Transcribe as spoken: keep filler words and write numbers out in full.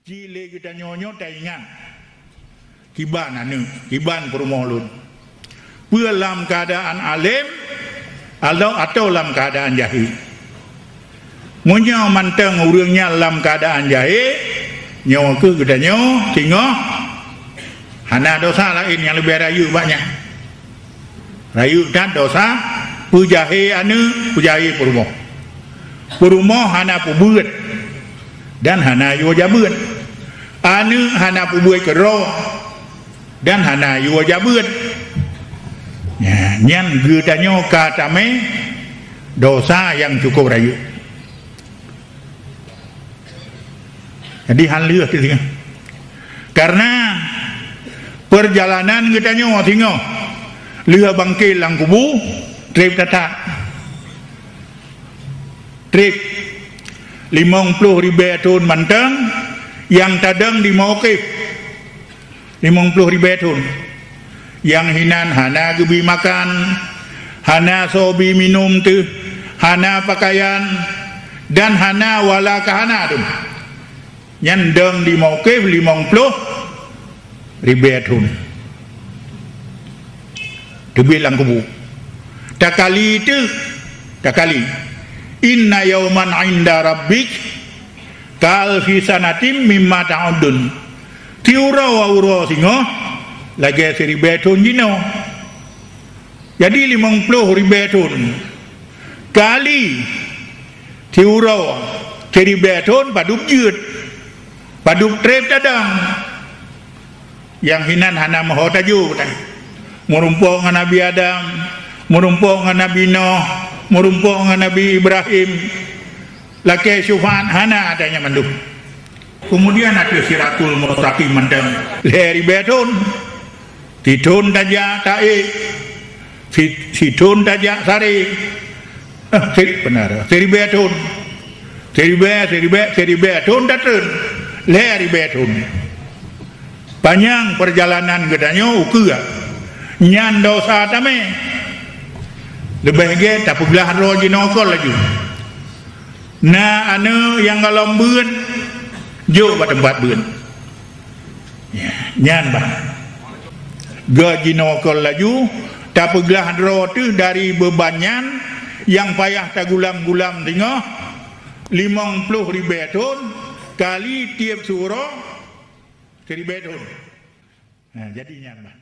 Di lé geutanyoe nyoe taingat kiban aneuk, kiban peurumoh lôn. Peue lam keuadaan além atau, atau lam keuadaan jahé? Meunyoe mantong ureuëng nyan lam keuadaan jahé, nyoe kheueh geutanyoe singoh hana desya laén nyang leubeh rayeuk bak nyan. Rayeuk that desya, peujahé aneuk, peujahé peurumoh. Peurumoh hana peubeuet dan hana yue jabeuet. Aneuk hana peubeuet keudroe dan hana yue jabeuet. Nya, nyan geutanyoe ka tamé desya nyang cukup rayeuk. Jadi, han lheueh teuh singoh. Karena peurjalanan geutanyoe singoh lheueh bangké lam kubu, treb that-that. Treb limong ploh ribée thon mantong nyang tadong di mauqif. Limong ploh ribée thon. Nyang hinan hana geubi makan, hana soe bi minum teuh, hana pakaian, dan hana wala ka hana teuh. Nyan dong di mauqif limong ploh ribée thon. Teubiet lam kubu. Takali teuh, takali. Inna yauman inda rabbik ka alfi sanatim mimma ta'uddun. Tiuroe uroe singoh lagée siribée thon jinoe. Jadi, limong ploh ribée thon kali tiuroe siribée thon padub jeuet, padub treb tadong. Nyang hinan hana meuho tajok tan. Meurumpok ngon Nabi Adam, meurumpok ngon Nabi Nuh, meurumpok ngon Nabi Ibrahim. Lakée syufaat hana ata nyan mandum. Keumudian ateueh Siratul Mustaqim mantong lhée ribée thon. Sithon tajak taék, si-, sithon tajak saré. Eh, si-, beuna, siribée thon. Siribée, siribée, siribée thon tateun. Lhée ribée thon. Panyang peurjalanan geutanyoe ukeue, nyan desya tamé. Leubeh gét tapeuglah droe jinoe kon laju. Na aneuk nyang gohlom beuet, jok bak teumpat beuet. Ya, nyan bah. Gét jinoe kon laju, tapeuglah droe teuh dari beuban nyan nyang payah tagulam-gulam singoh, limong ploh ribée thon kali tieb siuroe siribée thon. Nah, jadi nyan bah.